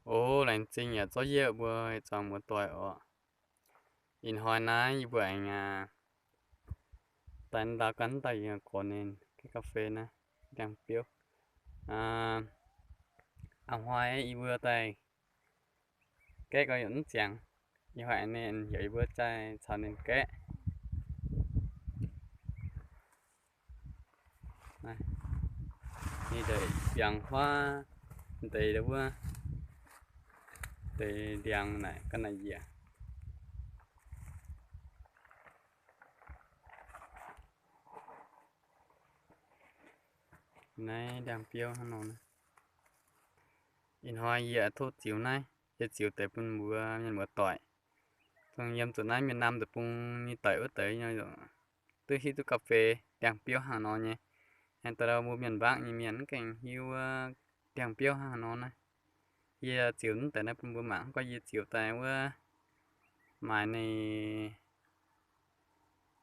O, laengz zingh yaac zorqv yie mbuo zuangx muoz-doic oc. Ih hnoi naaiv yie mbuo aengx daaih ndau ganh daaih yie gorx ninh gaeqv ga'fei naaiv, ndiangx-biouv. A'hnoi yie mbuo daaih gaeqv gau yaac mv ziangx. Ih hnoi ninh heuc yie mbuo daaih caux ninh gaeqv. Ninh deix biangh huaav deix wuov deix ndiangx naaic ga'naaiv njiec. Naaiv ndiangx-biouv hnangv nor. Ih hnoi yie tov ziux naaiv, yie ziux deix bun mbuo mienh muoz-doic. Dongh yiem zuqc naaiv mienh naamh deic-bung nyei doic wuov deix duqv hiuv duqv ga'fei ndiangx-biouv hnangv nor nyei. Aengx daaih mbuo mienh mbaangv nyei mienh mv gaengh hiuv ndiangx-biouv hnangv nor naaiv. Yie ziux mv deix naaiv bun mbuo mangc, gorngv yie ziux daaih wuov maaih ninh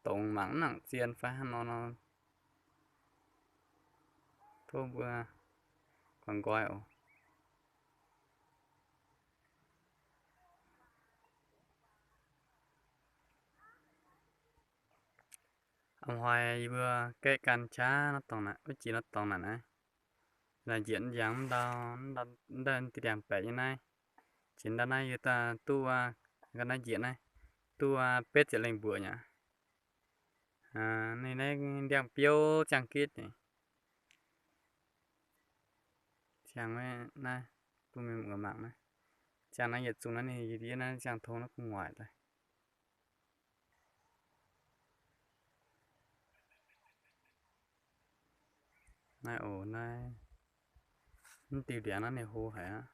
dongz mangc mv nangc zien fai hnangv nor nor. Tov mbuo guangc nqoi oc. A'hnoi yie mbuo gaeqv gan qaqv nor dorngx naaic, wuov jiex nor dorngx naaic naaiv, naaiv njiec njang mv ndau, mv ndau diqv ndiangx-baeqc nyei naaiv. Jiex ndau naaiv yie duqv, ga'naaiv njiec naaiv, duqv betv ziepc lengh mbuoqc nyei. Ninh naaiv ndiangx-biouv ziangh gitv nyei. Ziangh naaiv, bun mienh muoz mangc naaiv. Ziangh naaiv yietc zungh naaiv ninh yie ndiev naaiv ziangh tong naaiv gu'nguaaic daaih. Naaiv oc, naaiv mv diuh ndiangx naaiv ninh hlo haic aqv.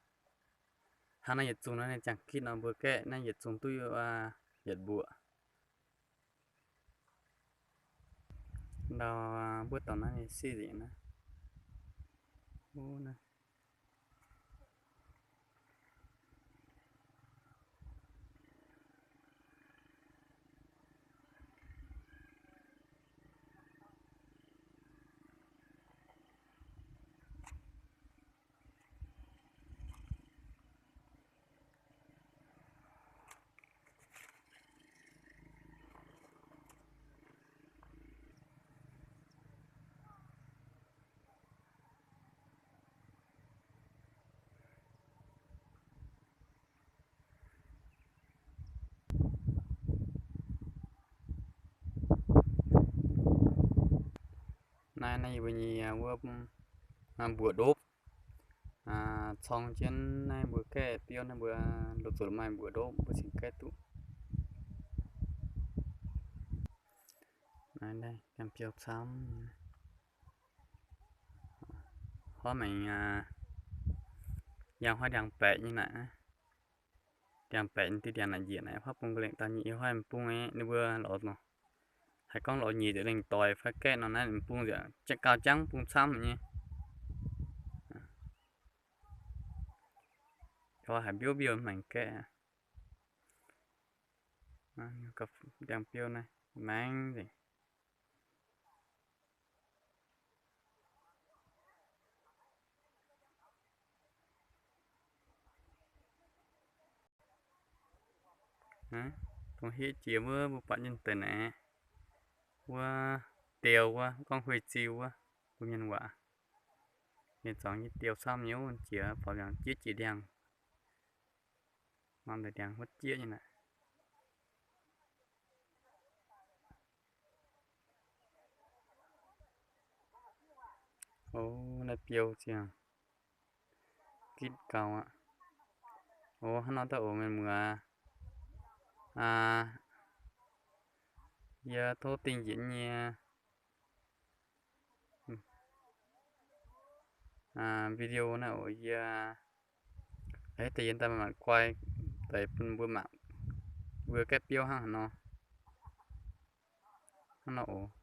Hnangv naaiv yietc zungh naaiv ninh ziangh gitv nor mbuo gaeqv naaiv yietc zungh duqv yietc mbuoqc. Ndau mbuov dorngx naaiv ninh siqv nzengc naaiv. Naaiv, naaiv yie mbuo nyei wuov mbuoqc ndopv, corng jienv naaiv mbuo gaeqv biouv naaiv mbuo loz-zuqc maaih mbuoqc ndopv mbuo cingx gaeqv duqv. Naaiv, naaiv ndiangx-biouv camv. Huaav maengx yangh huaav ndiangx-baeqc nyei naaic. Ndiangx-baeqc diuh ndiangx naaic njiec naaic, huaav bung ga'lengh daaih nyei, ih huaav m'bung aeqv, ninh mbuo lorz nor, haih gorngv lorz nyic ziepc lengh doic fai gaeqv nor naaiv m'bung nziec gauh jangv bung camv nyei. Ih huaav haiz mbiouv mbiouh maengx gaeqv. Ndiangx-biouv naaiv maengx nzengc. Dongh hitv jiex wuov mbuo buatc nyei deix naaiv, wuov diou wuov, gorngv huih ziu wuov, mbuo mienh waac. Ninh zuangx nyei diou camv nyei, jiex faaux mbiaangx jieqv jiex ndiangx. Norm deix ndiangx huotv jieqv nyei naaic. O, naaiv biou ziangh gitv gau aqv. O, hnangv nor daaih oc mienh muoz. Yie tov dingh njiec nyei video naaiv oc, yie da'yietv daaih maaih guai deix bun mbuo mangc, mbuo gaeqv biouv hnangv haaix nor. Hnangv nor oc.